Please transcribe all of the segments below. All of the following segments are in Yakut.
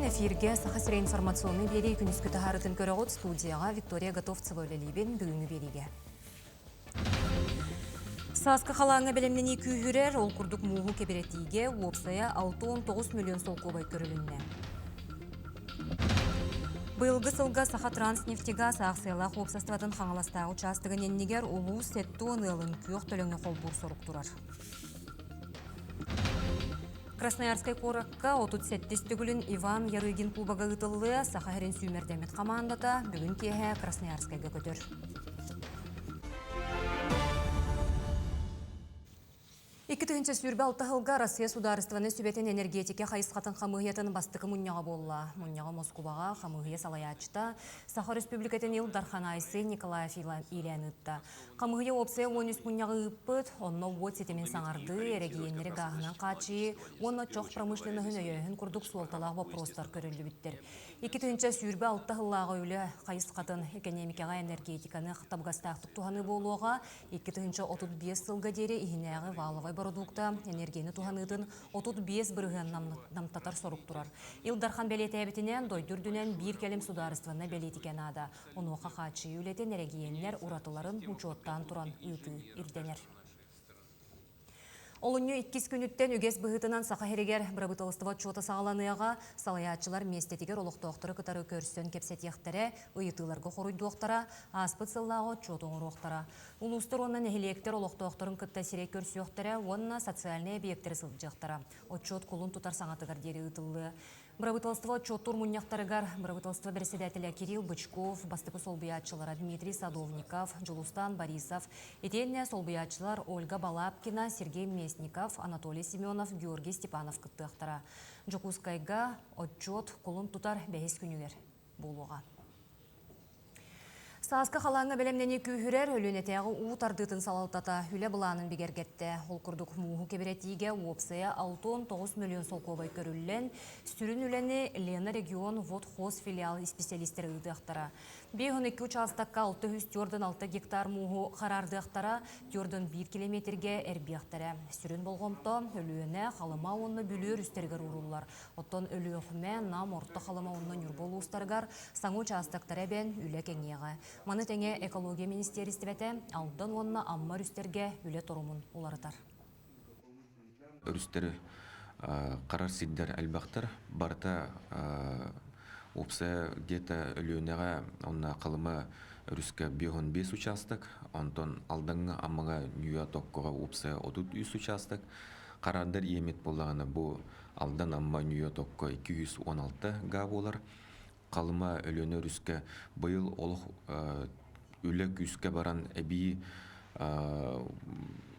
Эфиргэ Саха сирэ информационный биэрии күнүскү таһаарытын көрөҕүт. Студияҕа Виктория Готовцева үлэлиибин бүгүҥҥү биэриигэ. Сааскы халааҥҥа бэлэмнэнии күүһүрэр, ол курдук мууһу кэбирэтиигэ уопсайа 69 миллион солкуобай көрүлүннэ. Быйылгы сылга Сахатранснефтегаз аахсыйалаах уопсастыбатын Хаҥаластааҕы учаастагын иннигэр улуус 70 ыалын күөх төлөҥө холбуур сорук турар. Красноярскай куоракка 37 төгүлүн Иван Ярыгин кубога ыытыллыа, Саха сирин сүүмэрдэммит хамаандата бүгүн киэһэ Красноярскайга көтөр. 2026 сылга Россия Судаарыстыбаннай Сүбэтин энергетика хайысхатын хамыыһыйатын бастакы мунньаҕа буолла. Мунньаҕы Москубаҕа хамыыһыйа салайааччыта Саха Өрөспүүбүлүкэтин Ил Дархан Айсен Николаев иилээн ыытта. Хамыыһыйа уопсайа 13 мунньаҕы ыыппыт, онно уот ситимин саҥардыы, эрэгийиэннэри гааһынан хааччыйыы уонна чох промышленноһын өйөөһүн курдук суолталаах боппуруостар көрүллүбүттэр. 2026 сыллааҕы үлэ хайысхатын экэниэмикэҕэ энергетиканы табыгастаахтык туһаныы буолуоҕа, 2035 сылга диэри иһинээҕи валовай бородуукта энергияны туһаныытын 35% намтатар сорук турар. Ил Дархан бэлиэтээбитинэн, дойду үрдүнэн биир кэлим судаарыстыбаннай бэлиитикэ наада. Онуоха хааччыйыы үлэтин эрэгийиэннэр уратыларын учуоттаан туран ыытыы ирдэнэр. Олунньу иккис күнүттэн үгэс быһыытынан Саха сиригэр бырабыыталыстыба отчуота саҕаланыаҕа, салайааччылар миэстэтигэр олохтоохтору кытары көрсөн кэпсэтиэхтэрэ, ыйытыыларга хоруйдуохтара, ааспыт сыллааҕы отчуоту оҥоруохтара. Улуустар уонна нэһилиэктэр олохтоохторун кытта сирэй көрсүөхтэрэ уонна социальнай эбийиэктэри сылдьыахтара. Отчуот кулун тутар саҥатыгар диэри ыытыллыа. Бырабыыталыстыба отчуоттуур мунньахтарыгар бырабыыталыстыба бэрэссэдээтэлэ Кирилл Бычков, бастакы солбуйааччылара Дмитрий Садовников, Дьулустаан Борисов, итиэннэ солбуйааччылар Ольга Балабкина, Сергей Местников, Анатолий Семенов, Георгий Степанов кыттыахтара. Дьокуускайга отчуот кулун тутар бэһис күнүгэр буолуоҕа. Сааскы халааҥҥа бэлэмнэнии күүһүрэр, Өлүөнэтээҕи уу тардыытын салалтата үлэ былаанын бигэргэттэ. Ол курдук мууһу кэбирэтиигэ уопсайа 69 миллион солкуобай көрүллэн, сүрүн үлэни Лена регион водхоз филиал исписэлиистэрэ ыытыахтара. 52 учаастакка 646 гектар мууһу хараардыахтара, 41 километргэ эрбиэхтэрэ. Сүрүн болҕомто Өлүөнэ, Халыма уонна Бүлүү өрүстэригэр ууруллар. Оттон Өлүөхүмэ, Нам, Орто Халыма уонна Ньурба улуустарыгар саҥа учаастактары эбэн үлэ кэҥиэҕэ. Маны тэҥэ экология министиэристибэтэ Алдан уонна Амма өрүстэргэ үлэ торумун уларытар. Өрүстэри харар сирдэр элбэхтэр. Барыта уопсайа где-то Өлүөнэҕэ уонна Халыма өрүскэ 55 учаастак, онтон Алдаҥҥа, Аммаҕа, Ньүө Токкоҕо уопсайа 33 учаастак. Харардар иэмит буоллаҕына бу Алдан Амма Ньүө Токко 216 га буолар. Халыма Өлүөнэ өрүскэ быйыл олох үлэ күүскэ баран эбии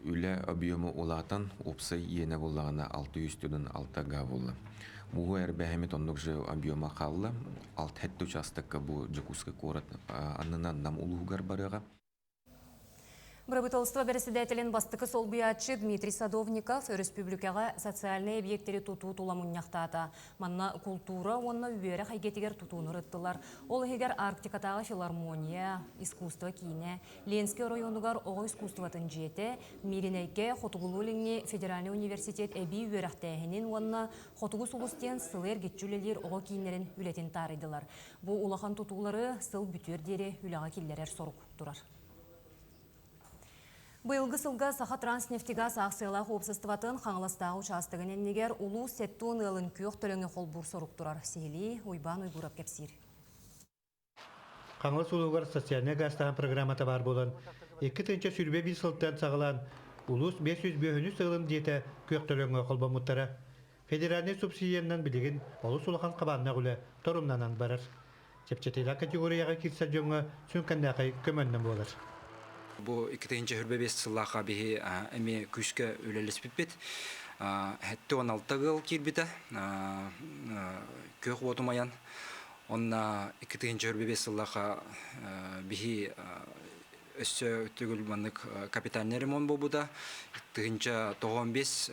үлэ объема улаатан уопсай иэнэ буоллаҕына 646 га буолла. Мууһу эрбэһэмит оннук же объема хаалла. 6 учаастакка бу Дьокуускай куорат аннынан Нам улууһугар барыаҕа. Бырабыыталыстыба бэрэссэдээтэлин бастакы солбуйааччы Дмитрий Садовников өрөспүүбүлүкэҕэ социальнай эбийиэктэри тутуу тула мунньахтаата. Манна култуура уонна үөрэх эйгэтигэр тутууну ырыттылар. Ол иһигэр Арктикатааҕы филармония, искусство киинэ, Ленскэй оройуонугар оҕо искусствотын дьиэтэ, Мииринэйгэ Хотугулуу-Илиҥҥи федеральнай университет эбии үөрэхтээһинин уонна Хотугу сулус диэн сылы эргиччи үлэлиир оҕо кииннэрин үлэтин таарыйдылар. Бу улахан тутуулары сыл бүтүөр диэри үлэҕэ киллэрэр сорук турар. Быйылгы сылга Сахатранснефтегаз аахсыйалаах уопсастыбатын Хаҥаластааҕы учаастагын иннигэр улуус 70 ыалын күөх төлөҥө холбуур сорук турар. Сиһилии Уйбаан Уйгуров кэпсиир. Хаҥалас улууһугар социальнай гаастааһын программата баар буолан, 2021 сылтан саҕалаан улуус 505 ыалын дьиэтэ күөх төлөҥҥө холбоммуттара. Федеральнай субсидиянан билигин олус улахан хабааннаах үлэ торумнанан барар. Чэпчэтиилээх категорияҕа киирсэр дьоҥҥо сүҥкэннээхэй көмөннөн буолар. Бу 2025 сыллаахха биһи эмиэ күүскэ үлэлэспиппит. 76 ыал киирбитэ. Күөх уотум айан. Онно 2025 сыллаахха биһи өссө төгүл маннык капитальный ремонт буолбута. 1095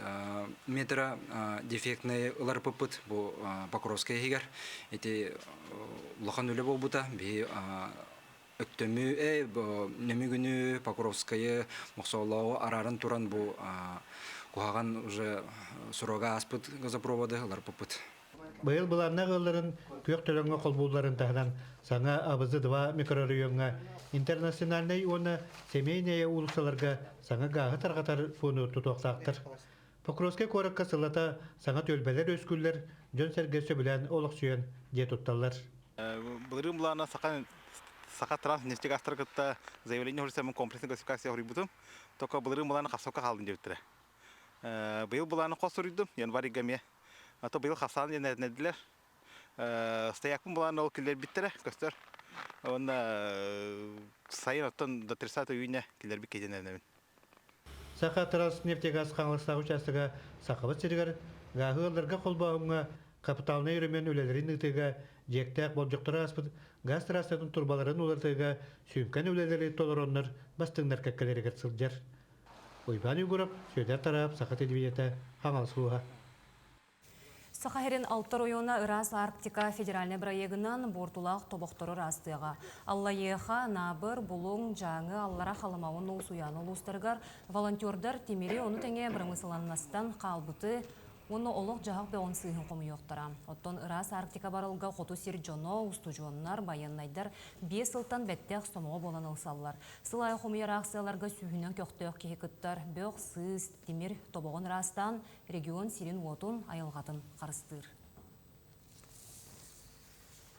метра дефектный ыларпыппыт бу Покровскай иһигэр. Ити улахан үлэ буолбута. Биһи Өктөмү, Нөмүгүнү, Покровскайы, Мохсоолооҕу арааран туран бу куһаҕан уже срога ааспыт газопроводы ыларпыппыт. Быйыл былааннаах ыалларын күөх төлөҥҥө холбуулларын таһынан саҥа АБЗ-2 микрорайоҥҥа интернациональнай уонна семейная уулуссаларга саҥа гааһы тарҕатар пууну тутуохтаахтар. Покровскай куоракка сыллата саҥа түөлбэлэр үөскүүллэр, дьон-сэргэ сөбүлээн олохсуйан дьиэ тутталлар. Былырыын былаана Саха Саха транс нефтегазтары кытта заявление хурсамын комплексный классификация хоруйбутум. Только былырыын былаана хапсакка хаалдым диэбиттэрэ. Быйыл былааны хос суруйдум, январь ыйга эмиэ. А то быйыл хасаан диэн эрэнэрдилэр. Стоякпын былаан ол киллэрбиттэрэ көстөр. Уонна сайын оттон до 30 июня киллэрбит киһи диэн эрэнэбин. Саха Транснефтегаз Хаҥаластаах учаастага Сахабыт сиригэр гааһы ыалларга холбооһуҥҥа капиталнай өрөмүөн үлэлэрин ыытыыга дьиэктээх болдьохтору ааспыт гаас трассатын турбаларын уларытыыга сүҥкэн үлэлэри толороннор бастыҥнар кэккэлэригэр сылдьар. Уйбаан Егоров, Сүөдэр Тараап, Саха телевидениетэ, Хаҥалас улууһа. Саха сирин алта оройуона Ыраас Арктика федеральнай бырайыагынан буортулаах тобохтору ыраастыаҕа. Аллайыаха, Анаабыр, Булуҥ, Дьааҥы, Аллара Халыма уонна Усуйаана улуустарыгар волонтердар тимири, ону тэҥэ бырамыысыланнастан хаалбыты уонна олох-дьаһах бөҕүн сыыһын хомуйуохтара. Оттон Ыраас Арктика барылга хоту сир дьоно, устудьуоннар, байыаннайдар 5 сылтан бэттэх сомоҕо буолан ылсаллар. Сыл аайы хомуйар аахсыйаларга сүүһүнэн көхтөөх киһи кыттар, бөх, сыыс, тимир тобоҕун ыраастаан регион сирин-уотун, айылҕатын харыстыыр.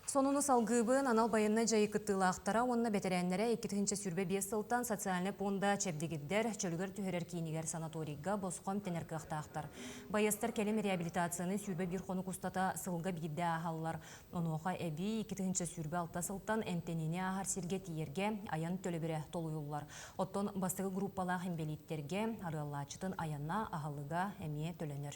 Сонуну салгыыбын анал байыаннай дьайыы кыттыылаахтара уонна бэтэрээннэрэ 2025 сылтан социальнай пуонда чэбдигирдэр, чөлүгэр түһэрэр киинигэр санаторийга босхо эмтэнэр кыахтаахтар. Байыастар кэлим реабилитацияны 21 хонук устата сылга биирдэ ааһаллар. Онуоха эбии 2026 сылтан эмтэниини ааһар сиргэ тиийэргэ айан төлөбүрэ толуйуллар. Оттон бастакы группалаах инбэлииттэргэ арыаллааччытын айана, аһылыга эмиэ төлөнөр.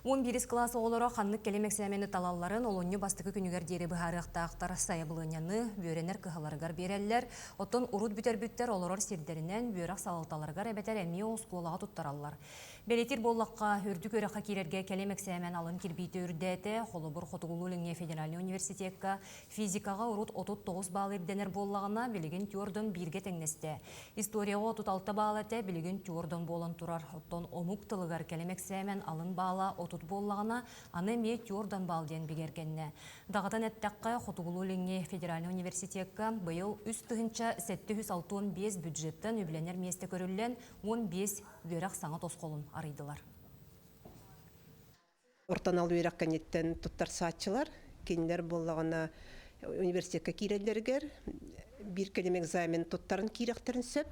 11 кылаас оҕолоро ханнык кэлим эксээмэни талалларын олунньу бастакы күнүгэр диэри быһаарыахтаахтар сайабылыанньаны үөрэнэр кыһаларыгар биэрэллэр. Оттон урут бүтэрбүттэр олорор сирдэринэн үөрэх салалталарыгар эбэтэр эмиэ оскуолаҕа туттараллар. Бэлиэтиир буоллахха, үрдүк үөрэххэ киирэргэ кэлим эксээмэн алын кирбиитэ үрдээтэ. Холобур, Хотугулуу-Илиҥҥи федеральнай университекка физикаҕа урут 39 балл ирдэнэр буоллаҕына, билигин түөрдөн бииргэ тэҥнэстэ. Историяҕа 36 балл этэ, билигин түөрдөн буолан турар. Оттон омук тылыгар кэлим эксээмэн алын баала 30 буоллаҕына, аны эмиэ түөрдөн балл диэн бигэргэннэ. Даҕатан эттэххэ, Хотугулуу-Илиҥҥи федеральнай университекка быйыл 3765 бюджеттан үбүлэнэр миэстэ көрүллэн, 15 үөрэх саҥа тосхолун арыйдылар. Ортонал үөрэх кэнниттэн туттарсааччылар, кинилэр буоллаҕына университекка киирэллэригэр биир кэлим экзамен туттаран киирэхтэрин сөп.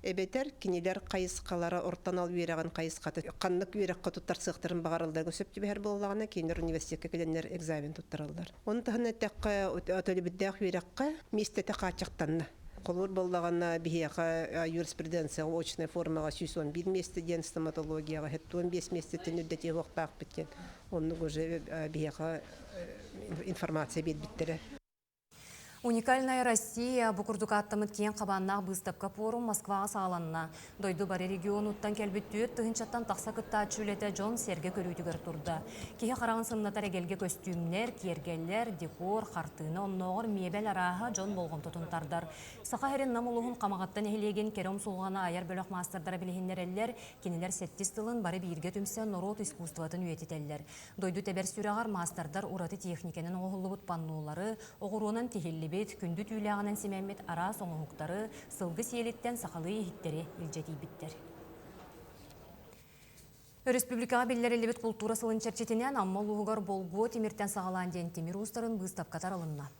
Эбэтэр кинилэр хайысхалара ортонал үөрэҕин хайысхата ханнык үөрэххэ туттарсыахтарын баҕаралларга сөп түбэһэр буоллаҕына, кинилэр университекка кэлэннэр экзамен туттараллар. Ону таһынан эттэххэ, төлөбүрдээх үөрэххэ миэстэтэ хааччахтанна. Холобур буоллаҕына, биһиэхэ юриспруденцияҕа очная формаҕа 111 миэстэ диэн стоматологияҕа 75 миэстэттэн үрдэтиэ суохтаахпыт диэн оннук уже биһиэхэ информация биэрбиттэрэ. Уникальная Россия бу курдук ааттаммыт киэҥ хабааннаах быыстапка пуорум Москваҕа саҕаланна. Дойду бары регионуттан кэлбит 4 тыһыынчаттан тахса кыттааччы үлэтэ дьон-сэргэ көрүүтүгэр турда. Киһи хараҕын сымнатар эгэлгэ көстүүмнэр, киэргэллэр, декор, хартыына, оннооҕор миэбэл арааһа дьон болҕомтотун тардар. Саха сирин Нам улууһун Хамаҕатта нэһилиэгин кэрэ умсулҕана айар бөлөх маастардара билиһиннэрэллэр. Кинилэр сэттис тылын бары бииргэ түмсэн норуот искусствотын үйэтитэллэр. Дойду тэбэр сүрэҕэр маастардар ураты техникэнэн оҥоһуллубут паннолары, оҕуруонан тиһиллибит, күндү түүлээҕинэн симэммит араас оҥоһуктары, сылгы сиэлиттэн сахалыы иһиттэри илдьэ тиийбиттэр. Өрөспүүбүлүкэҕэ биллэриллибит култуура сылын чэрчитинэн Амма улууһугар Болгуо тимиртэн саҕалаан диэн тимир уустарын быыстапката арылынна.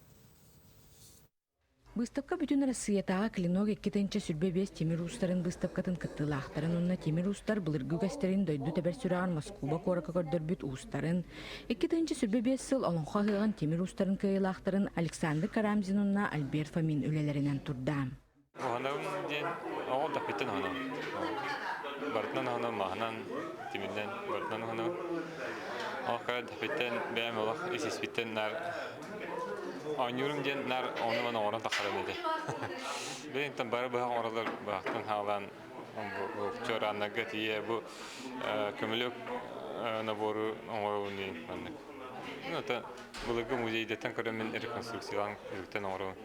Быыстапка бүтүн Арассыыйатааҕы Клинок 2025 тимир уустарын быыстапкатын кыттыылаахтарын уонна тимир уустар былыргы үгэстэрин дойду тэбэр сүрэҕин Москуба куоракка көрдөрбүт уустарын, 2025 сыл Олоҥхо ыһыаҕын тимир уустарын кыайыылаахтарын Александр Карамзин уонна Альберт Фомин үлэлэринэн турда. Уһанабын диэн оҕо даппыттан уһанабын. Барытынан уһанабын, маһынан, тимиринэн барытынан уһанабын. Ол кыра даппыттан бэйэм олох ис-испиттэн наар оонньуурум диэн наар ону-маны оҥорон тахсарым этэ. Билигин бары быһах оҥороллор быһахтан хаалан бу чуорааннарга тиийэ бу көмүлүөк набору оҥоробун диэн маннык. Ну, это былыргы музейдартан көрөммүн реконструкциялаан үрүктэн оҥоробун.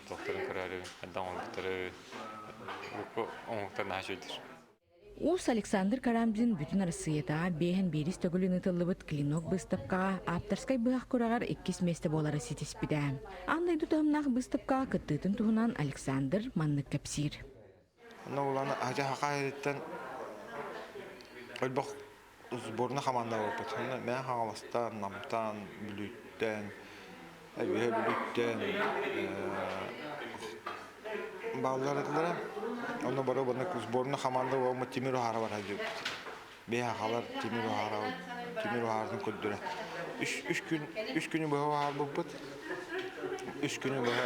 Туохтарын көрөөрү, хайдах оҥорбуттары, урукку оҥоһуктар наһаа үчүгэйдэр. Уус Александр Карамзин Бүтүн Арассыыйатааҕы биэһин биирис төгүлүн ыытыллыбыт Клинок быыстапкаҕа ааптарскай быһах күрэҕэр иккис миэстэ буолары ситиспитэ. Аан дойду таһымнаах быыстапкаҕа кыттыытын туһунан Александр маннык кэпсиир. Онно улаана Хадьа Хахайыттан элбэх сборная хамаанда буолбут. Онно Мэҥэ Хаҥаластан, Намтан, Бүлүүттэн, Үөһээ Бүлүүттэн бааллар этилэрэ. Онно бары маннык сборная хамаанда буоламмыт тимир уһаара барар диэбиппит. Биһи сахалар тимир уһаарабыт, тимир уһаарын көрдөрө. Үс, үс күн, үс күнү быһа уһаарбыппыт. Үс күнү быһа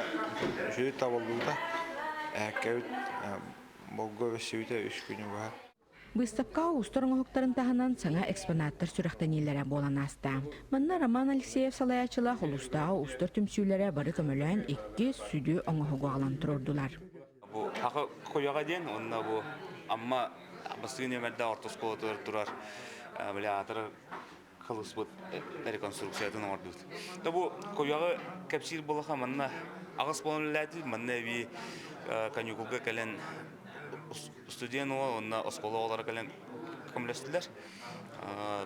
үчүгэй табыллыбыта. Эһэккэбит болго бэссибитэ үс күнү быһа. Быыстапкаҕа уустар оҥоһуктарын таһынан саҥа экспонаттар сүрэхтэниилэрэ буолан ааста. Манна Роман Алексеев салайааччылаах улуустааҕы уустар түмсүүлэрэ бары көмөлөөн икки сүдү оҥоһугу аҕалан туруордулар. Бу Хахы Куйаҕа диэн уонна бу Амма бастакы нүөмэрдээх орто оскуолатыгар турар били аатырар кылыспыт реконструкциятын оҥордубут. Да бу куйаҕы кэпсиир буоллахха манна аҕыс буолан үлэлээтибит, манна эбии каникулга кэлэн студент уол уонна оскуола оҕолоро кэлэн көмөлөстүлэр.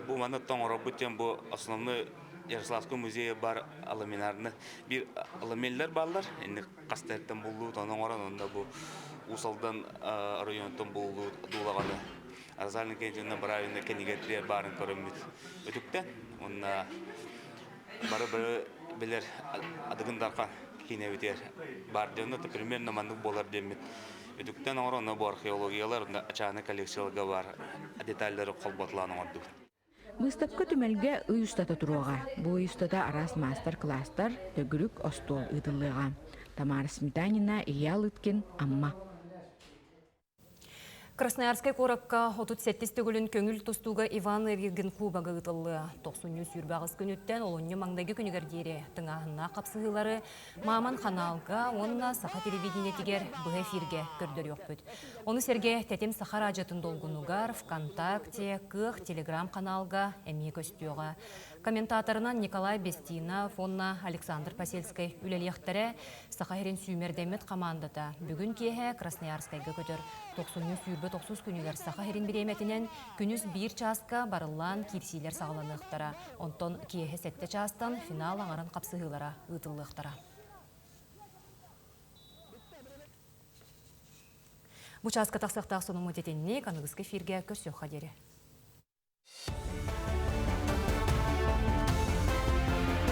Бу манна оҥорорбут диэн бу основной Ярославскай музейа бар ламинарны биир ламеллэр бааллар. Инник хастартан буллубут, ону оҥорон онно бу Уус Алдан оройуонуттан буллубут дуулаҕаны Розалина Геннадьевна Бравина кинигэтигэр баарын көрөммүт өтүктэн уонна бары бары билэр Адыгын Дархан киинэбитигэр баар дьонно примерно маннык буолар диэммит өтүктэн оҥорон онно бу археологиялар уонна ачааны коллекцияларга баар детальлары холботулаан оҥордубут. Быыстапка түмэлгэ ый устата туруоҕа. Бу ый устата араас маастар-кылаастар, төгүрүк остуол ыытыллыаҕа. Тамара Сметанина, Илья Лыткин, Амма. Красноярскай куоракка 37 төгүлүн көҥүл тустууга Иван Ивгин кубога ыытыллыа. Тохсунньу сүүрбэҕис күнүттэн олунньу маҥнайгы күнүгэр диэри тыҥааһыннаах хапсыһыылары Маман ханаалга уонна Саха телевидениетигэр быһа эфиргэ көрдөрүөхпүт. Ону сэргэ Тэтим Саха радиотын долгунугар, ВКонтакте, Кыах телеграм-ханаалга эмиэ көстүөҕэ. Комментаторынан Николай Бестинов уонна Александр Посельскай үлэлиэхтэрэ. Саха сирин сүүмэрдэммит хамаандата бүгүн киэһэ Красноярскайга көтөр. Тохсунньу 29 күнүгэр Саха сирин бириэмэтинэн күнүс биир чааска барыллаан киирсиилэр саҕаланыахтара. Онтон киэһэ сэттэ чаастан финал аҥарын хапсыһыылара ыытыллыахтара. Бу чааска тахсыахтаах сонуммут итинник аныгыскы эфиргэ көрсүөххэ диэри.